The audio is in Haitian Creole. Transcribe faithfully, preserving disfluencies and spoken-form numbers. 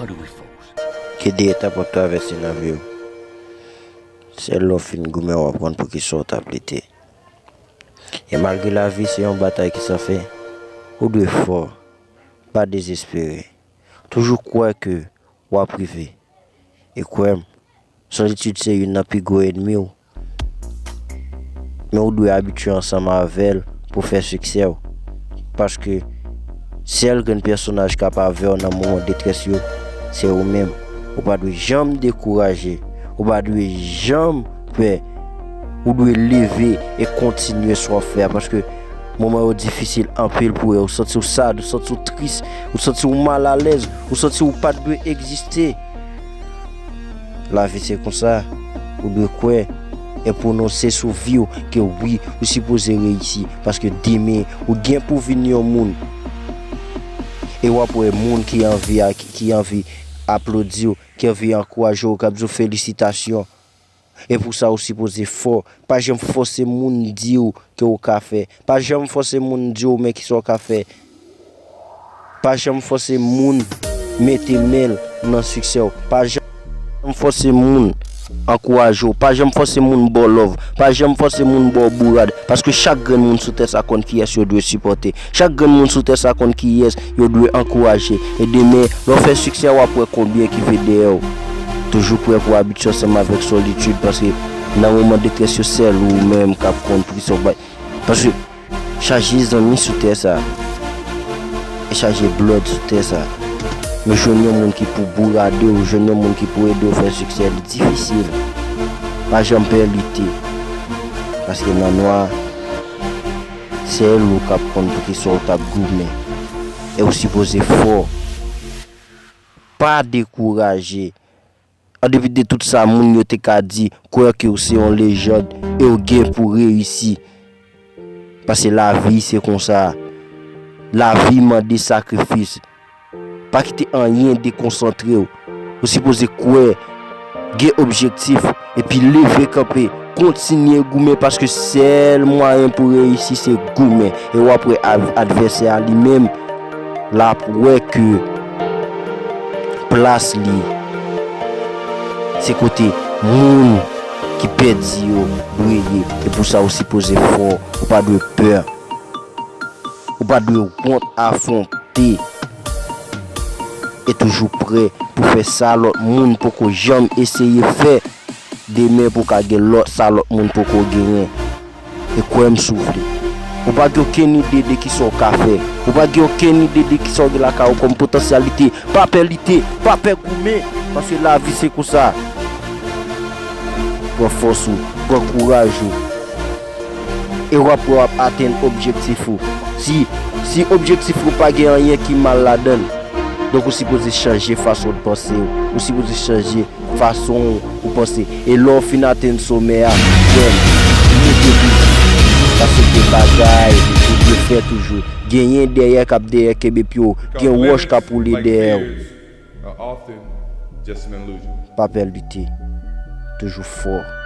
Ke de etap w ap travèse nan vi w, sèl lè w fin goumen w aprann pou ki sa w t ap lite. E malgre lavi se yon batay ki san fen, ou dwe fò, pa dezespere. Toujou kwè ke w ap rive. E kwè m, solitid se youn nan pi gwo ènmi w. Men ou dwe abitye ansanm avè l pou fè siksè w. Paske sèl grenn pèsonaj k ap avè w nan moman detrès yo, se ou menm. Ou pa dwe janm dekouraje. Ou pa dwe janm pè. Ou dwe leve e kontinye sa w ap fè a, paske moman yo difisil anpil pou ou. Ou santi w sad, ou santi w tris, ou santi w malalèz, ou santi w pa t dwe egziste. Lavi se konsa. Ou dwe kwè e pwononse sou vi w ke wi, ou sipoze reyisi, paske demen ou gen pou vin yon moun. E w ap wè moun ki anvi, ki, ki anvi aplodi w, ki anvi ankouraje w, k ap di w felisitasyon. E pou sa ou sipoze fò. Pa janm fòse moun di w ke w ka fè. Pa janm fòse moun di w men kisa w ka fè. Pa janm fòse moun mete men l nan siksè w. Pa janm fòse moun ankouraje w. Pa janm fòse moun ba w love. Pa janm fòse moun ba w bourad. Paske chak grenn moun sou tè sa konn kiyès yo dwe sipòte. Chak grenn moun sou tè sa konn kiyès yo dwe ankouraje. E demen, lè w fè siksè, w ap wè konbyen ki vle dèyè w. Toujou prè pou abitye ansanm avèk solitid, paske nan moman detrès yo, sèl ou menm k ap konn pri sa w bay. Paske chaje zanmi sou tè sa, e chaje blòd sou tè sa. Men jwenn yon moun ki pou bourade w, jwenn yon moun ki pou ede w fè siksè, li difisil. Pa janm pè lite. Paske nan nwa, sèl ou k ap konn pou ki sa w t ap goumen. E ou sipoze fò. Pa dekouraje. An depi de tout sa moun yo te ka di, kwè ke w se yon lejand e w gen pou reyisi. Paske lavi se konsa. Lavi mande sakrifis. Pa kite anyen dekonsantre w. Ou sipoze kwè, gen objektif, epi leve kanpe, kontinye goumen, paske sèl mwayen pou reyisi se goumen. E w ap wè av-, advèsè a li menm, l ap wè ke plas li se kote moun ki pèdi yo dwe ye. E pou sa ou sipoze fò, ou pa dwe pè. Ou pa dwe wont afwonte. E toujou prè pou fè sa lòt moun poko janm eseye fè. Demen pou ka gen lòt sa lòt moun poko genyen. E kwè m si w vle. Ou pa gen okenn ide de kisa w ka fè. Ou pa gen okenn ide de kisa w gen lakay ou kòm potansyalite. Pa pè lite, pa pè goumen. Paske lavi se konsa. Pran fòs ou, pran kouraj ou. E w ap wè w ap atenn objektif ou. Si, si objektif ou pa gen anyen ki mal ladan l, donk ou sipoze chanje fason w panse w. Ou sipoze chanje fason w panse. E lè w fin atenn somè a, frè m, moute plis. Paske gen bagay ou dwe fè toujou. Genyen dèyè k ap dèyè kenbe pye w. Gen wòch k ap woule dèyè w. Pa pè lite. Toujou fò.